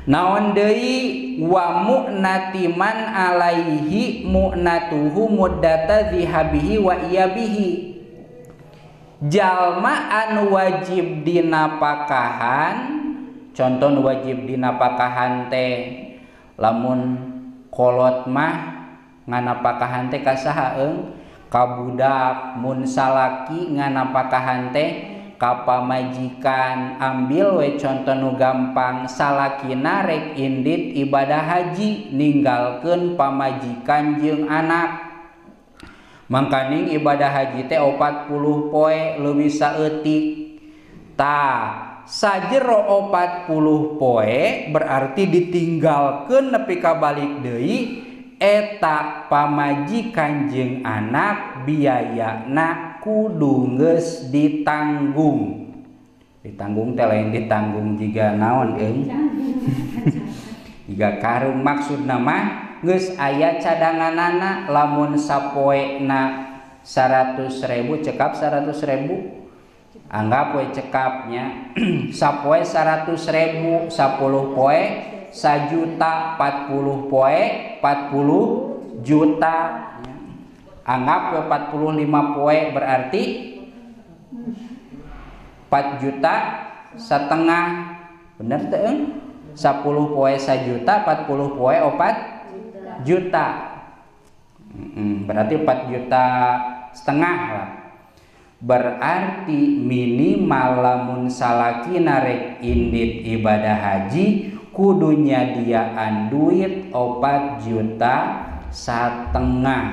Naon deui wa mu'nati man alaihi mu'natuhu muddata zihabihi wa iyabihi. Jalma anu wajib dinapakahan, contoh nu wajib dinapakahan teh lamun kolot mah nganapakahan teh ka saha eung? Ka budak. Mun salaki nganapakahan teh ka pamajikan. Ambil we contoh nu gampang, salakina rek indit ibadah haji ninggalkeun pamajikan jeung anak. Mangkaning ibadah haji teh 40 poe leuwih saeutik. Tah sajero 40 poe berarti ditinggalkeun nepi ka balik deui eta pamajikan jeung anak biayana kudu geus ditanggung. Ditanggung teh lain ditanggung jiga naon eung? Jiga karung, maksudna mah geus aya cadanganana. Lamun sapoena 100.000 cekap 100.000, anggap we cekapnya sapoe 100.000, 10 poe 1 juta, 40 poe 40 juta, anggap we 45 poe berarti 4 juta setengah. Bener teu eung? 10 poe 1 juta, 40 poe 4 juta, berarti 4 juta setengah lah. Berarti minimal lamun salaki narek indit ibadah haji kudu nyadiaan duit 4 juta setengah.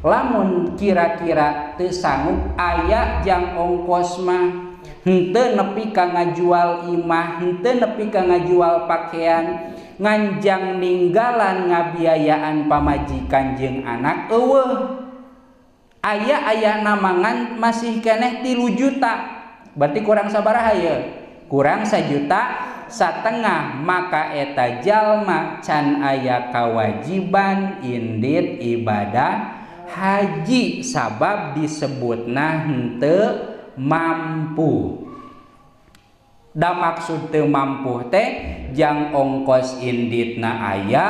Lamun kira-kira teu sanggup, aya jang ongkos mah henteu nepi ka ngajual imah, henteu nepi ka ngajual pakaian, nganjang ninggalan ngabiayaan pamajikan jeung anak eueuh, aya aya namangan masih keneh 3 juta, berarti kurang sabaraha ye? Kurang 1,5 juta. Maka eta jalma can aya kewajiban indit ibadah haji sabab disebutna henteu mampu. Da maksud teu mampu teh jang ongkos inditna aya,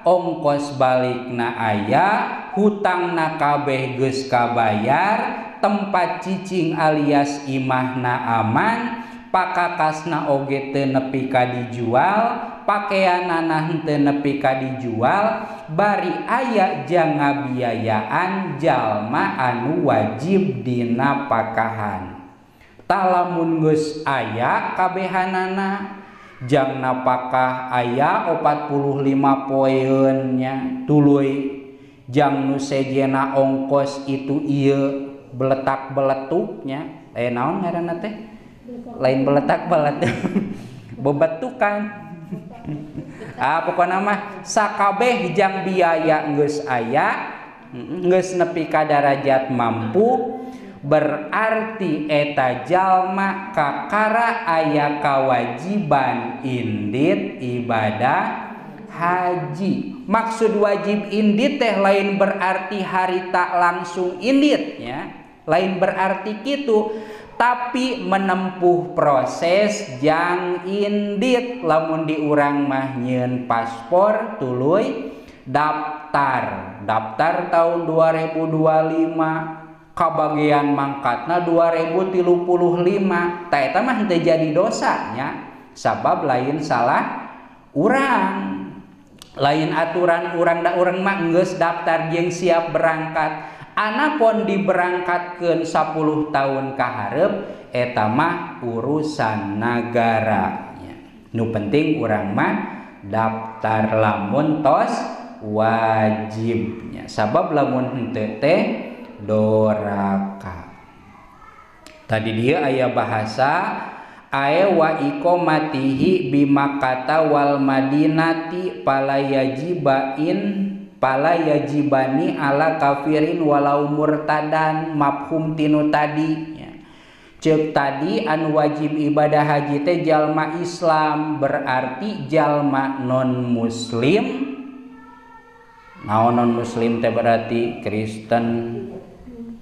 ongkos balikna aya, hutangna kabeh geus kabayar, tempat cicing alias imahna aman, pakakasna oge teu nepi ka dijual, pakaianana henteu nepi ka dijual, bari aya jang ngabiayaan jalma anu wajib dina pakahan. Tah, lamun geus aya kabehanana, jang napakah aya 45 poeun nya, tuluy jang nu sejena ongkos itu ieu beletak beletuknya, eh, naon ngaranna teh, lain beletak beletuk, bebetukan, ah, pokokna mah sakabeh jang biaya geus aya, geus nepi ka darajat mampu, berarti eta jalma kakara aya kewajiban indit ibadah haji. Maksud wajib indit teh lain berarti harita langsung indit ya, lain berarti gitu, tapi menempuh proses jang indit. Lamun di urang mah nyieun paspor tuluy daftar, daftar tahun 2025, kabagian mangkatna 2035. Tah, eta mah henteu jadi dosanya sabab lain salah urang, lain aturan urang, da urang mah geus daftar jeung siap berangkat. Anapun diberangkatkeun 10 tahun ka hareup, eta mah urusan nagara. Nu penting urang mah daftar lamun tos wajibnya, sabab lamun henteu teh doraka. Tadi dia aya bahasa ae wa iqamatihi bimakata wal madinati fala yajibain fala yajibani ala kafirin walau murtadan. Mafhum tinu tadi ya. Cek tadi anu wajib ibadah haji teh jalma Islam, berarti jalma non muslim. Naon non muslim teh? Berarti Kristen,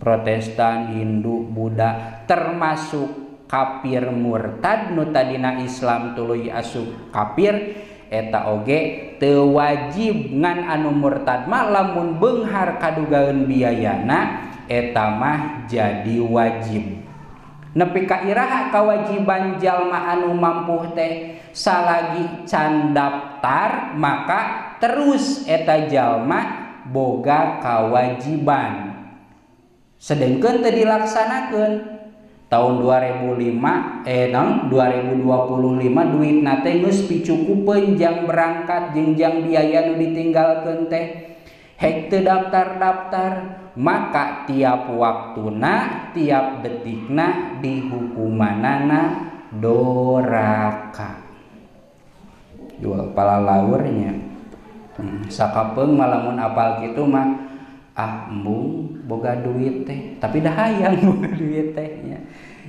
Protestan, Hindu, Buddha termasuk. kafir murtad nu tadina Islam tuluy asup kafir eta oge teu wajib ngan anu murtad mah lamun beunghar kadugaeun biayana eta mah jadi wajib. Nepi ka iraha kawajiban jalma anu mampu teh salagi can daftar maka terus eta jalma boga kawajiban. Sedengkeun teu dilaksanakeun tahun 2005 2025 duitna teh geus picukupeun jang berangkat jeung jang biaya nu ditinggalkeun teh hek teu daftar-daftar maka tiap waktuna tiap detikna dihukumanana doraka jual palalaurnya. Sakapeung malamun apal kitu mah ah embung boga duit teh tapi dah hayang boga duit teh nya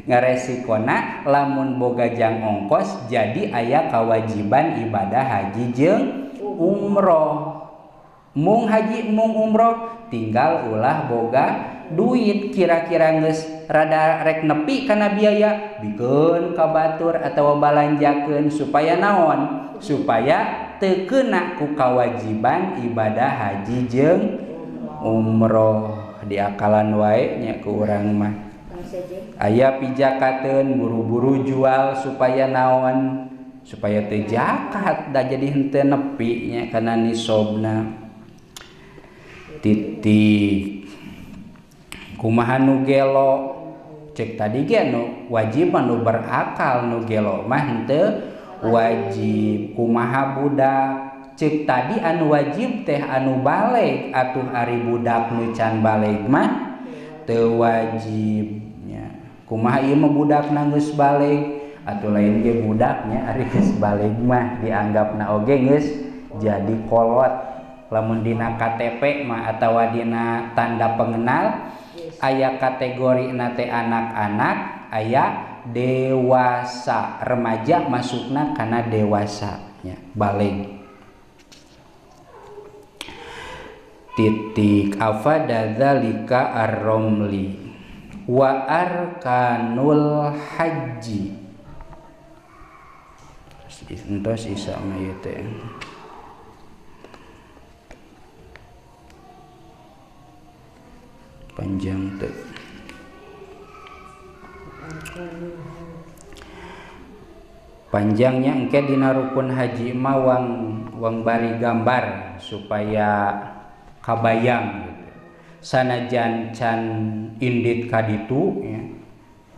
ngaresikona lamun boga jang ongkos jadi aya kewajiban ibadah haji jeung umroh. Mung haji mung umroh tinggal ulah boga duit kira-kira geus rada rek nepi kana biaya bikeun ka batur atawa balanjakeun supaya naon supaya teu keuna ku kawajiban ibadah haji jeung umroh. Diakalan wae nya ku urang mah aya pijakateun buru-buru jual supaya naon supaya teu zakat da jadi henteu nepi nya kana nisobna. Titik kumaha nu gelo cek tadi ge nu wajib nu berakal nu gelo mah henteu wajib. Kumaha budak cek tadi anu wajib teh anu baleg atuh ari budak nu can baleg mah teu wajib nya. Kumaha ieu mah budakna geus baleg atuh lain ge budaknya ari geus baleg mah dianggapna oge geus jadi kolot. Lamun dina KTP mah atawa dina tanda pengenal aya kategori nate anak-anak aya dewasa remaja masukna kana dewasa nya baleg. Titik afada dzalika ar-ramli wa arkanul haji. Entos isa mah ieu teh. Panjang teh. Panjangnya engke dina rukun haji mah wang bari gambar supaya kabayang gitu. Sanajan can indit kaditu ya.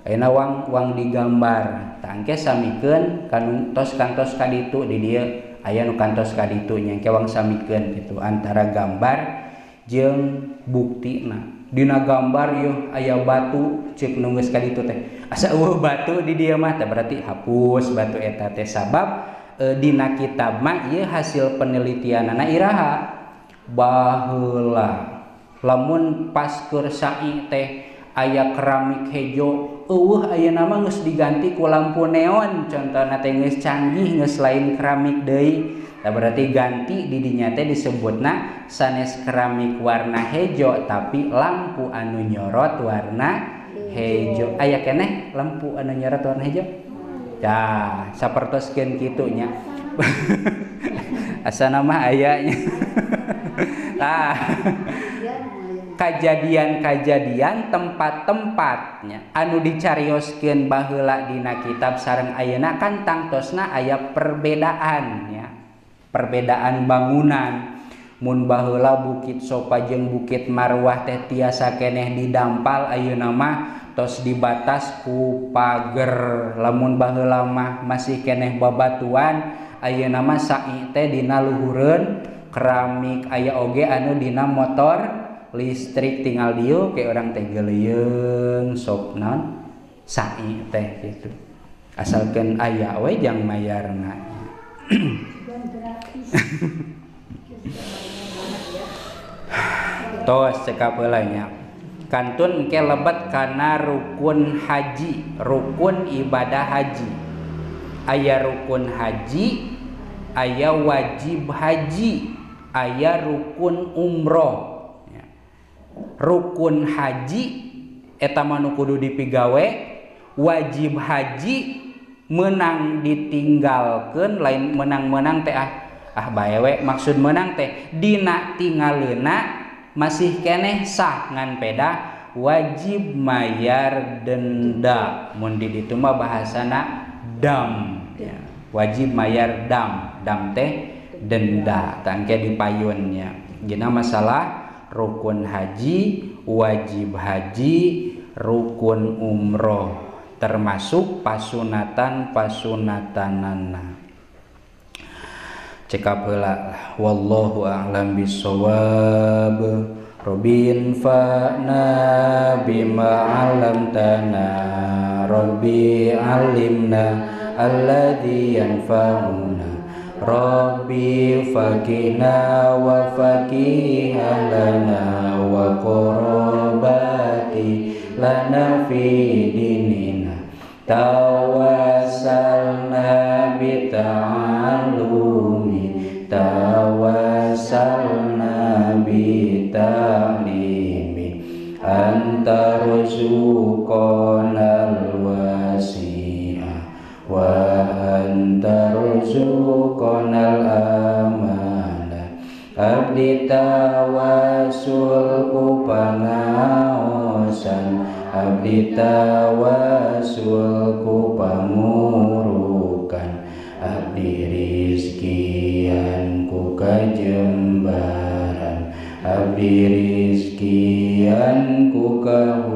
Ayeuna wang digambar. Tah engke samikeun kantos kantos kaditu di dieu aya nu kantos kaditu nya engke wang samikeun gitu antara gambar jeung buktina. Dina gambar yeuh aya batu ceuk nu geus kaditu teh asa eueuh batu di dieu mah teh berarti hapus batu eta teh sabab dina kitab mah ieu hasil penelitianana iraha baheula lamun pas keur sa'i teh aya keramik hejo eueuh ayeuna mah geus diganti ku lampu neon contohna teh geus canggih geus lain keramik deui. Nah, berarti ganti di dinya teh disebutna sanes keramik warna hejo tapi lampu anu nyorot warna hejo. Aya keneh lampu anu nyorot warna hejo? Tah, sapertoskeun kitu nya. Asana mah aya nya. Tah. Kajadian-kajadian tempat-tempatnya anu dicarioskeun baheula dina kitab sareng ayeuna kan tangtosna aya perbedaan nya. Perbedaan bangunan mun baheula Bukit Sopa jeung Bukit Marwah teh tiasa keneh didampal ayeuna mah tos dibatas ku pager. Lamun baheula mah masih keneh babatuan ayeuna mah sa'i teh dina luhureun keramik aya oge anu dina motor listrik tinggal dieu ke urang teh geuleuyeung sok naon sa'i teh gitu asalkeun aya we jang mayarna. Tos cekap heula nya. Kantun engke lebet kana rukun haji, rukun ibadah haji. Aya rukun haji, aya wajib haji, aya rukun umroh. Rukun haji eta mah nu kudu dipigawe, Wajib haji menang ditinggalkeun lain menang-menang teh ah bae we maksud menang teh dina tingaleuna masih keneh sah ngan peda wajib mayar denda. Mun di ditu mah bahasana dam ya. Wajib mayar dam, dam teh denda tangke di payunnya. Gina masalah rukun haji, wajib haji, rukun umroh termasuk pasunatan-pasunatanana. Cekap heula wallahu a'lam bissawab. Robin fa'na bima 'allamtana Rabbi 'allimna alladzi yanfa'una Rabbi faqina wa faqih lana wa qurabati lana fi dinina tawassalna bi ta'allumi tawassalna bi ta'limi anta ruzuqanal wasi'a wa anta ruzuqanal amana abdi tawasul ku pangaosan abdi tawasul ku pangurukan abdi rizkian ku kajembaran abdi rizkian ku kahurupan.